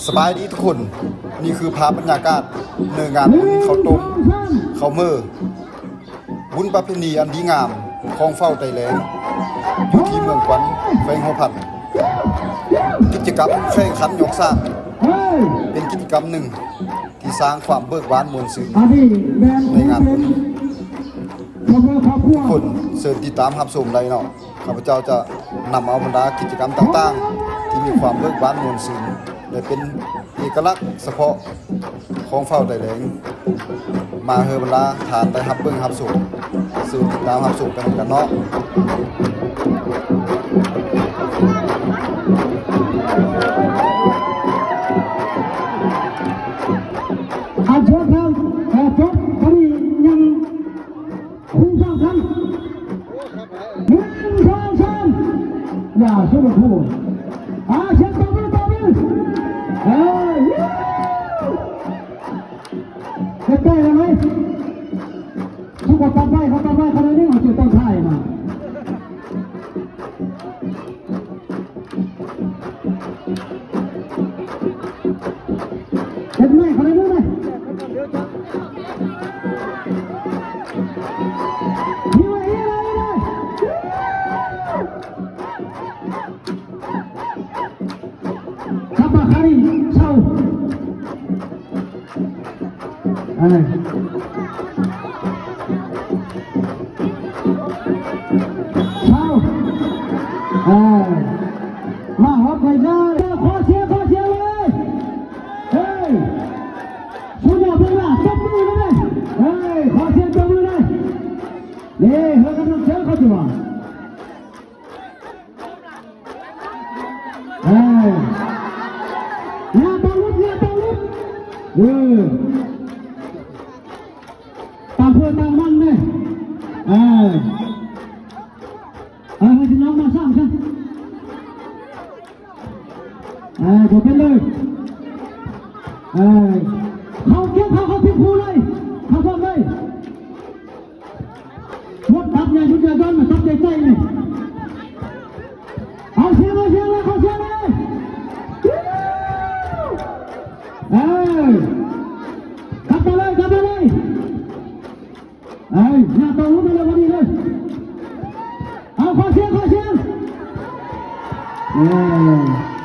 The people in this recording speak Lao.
ສະບາຍດີທຸກຄົນ, ນີ້ຄືພາບບັນຍາກາດໃນງານບຸນເຂົ້າຕົ້ມເຂົ້າເມີ ບຸນປະເພນີອັນດີງາມຂອງເຜົ່າໄຕແລງ ຢູ່ທີ່ເມືອງກວັນ ແຂວງຫົວພັນ. ກິດຈະກຳແຂ່ງຂັນຫຍອກຊ້າງ ເປັນກິດຈະກຳໜຶ່ງທີ່ສ້າງຄວາມເບີກບານມ່ວນຊື່ນໃນງານບຸນ. ທຸກຄົນເຊີນຕິດຕາມຮັບຊົມໄດ້ເນາະ. ຂ້າພະເຈົ້າຈະນຳເອົາບັນດາກິດຈະກຳຕ່າງໆ ທີ່ມີຄວາມເບີກບານມ່ວນຊື່ນ ແລະ ເປັນເອກະລັກສະເພາະຂອງເຜົ່າໄຕແລງ ມາໃຫ້ບັນດາທ່ານໄດ້ຮັບເບິ່ງຮັບຊົມ. ເຊີນຕິດຕາມຮັບຊົມໄປນຳກັນເນາະ. ອັນເຊີນທາງ ເອີ ຈົບ ຕອນນີ້ຍັງ ຄູສອງຄັ້ງ ໜຶ່ງ ສອງ ສາມ ຢ່າ ສຸດຍອດ ຄູ ອາ ສຽງຕົບມື ຕົບມື ເອີ ເຮັດໄດ້ແລ້ວໄໝ? ສຸກວ່າຕັດໄວ້ ເຂົາຕັດໄວ້ ເຂົາໄດ້ເດ້ ເອົາຈຸດຕອນທ້າຍມາ. ເຮັດໄມ້ເຂົາໄດ້ເດີ ນີ້ໄວ້ ນີ້ໄວ້ ນີ້ໄວ້ ຄັບມາຄາຣີ ເຊົາ. ເອີ ເຊົາ ເອີ ມາຮອດໄປເລີຍ ຂໍສຽງ ຂໍສຽງເລີຍ ເຮີ້ຍ ສຸດຍອດເລີຍ ຕົບມືເລີຍ ເຮີ້ຍ ຂໍສຽງຕົບມືເລີຍ ນີ້ ເຮີ້ຍ ກຳລັງເຈີເຂົາຢູ່ວ່າ. ເອີ ຢ່າຕ້ອງຫຼຸດ ຢ່າຕ້ອງຫຼຸດ ເອີ ຕ່າງຄົນຕ່າງມັນເດ້ ເອີ ເອີ ໃຫ້ພີ່ນ້ອງມາສ້າງຊະ ເອີ ບໍ່ເປັນເລີຍ ເອີ ເຂົ້າເກັບ ເຂົ້າ ເຂົ້າທີ່ຄູ່ເລີຍ ເຂົ້າພ້ອມເລີຍ. ໝົດຕັບ ຢ່າຢຸດຢ່າຢ່ອນ ມາຕັບໃຈໆ ນີ້ ເອົາສຽງ ເອົາສຽງເລີຍ ເອົາສຽງເລີຍ ເອີ ກັບມາເລີຍ ກັບມາເລີຍ ເອີ ຢ່າຕ້ອງຫຼຸດເລີຍ ພໍດີເລີຍ ເອົາ ຂໍສຽງ ຂໍສຽງ ເອີ.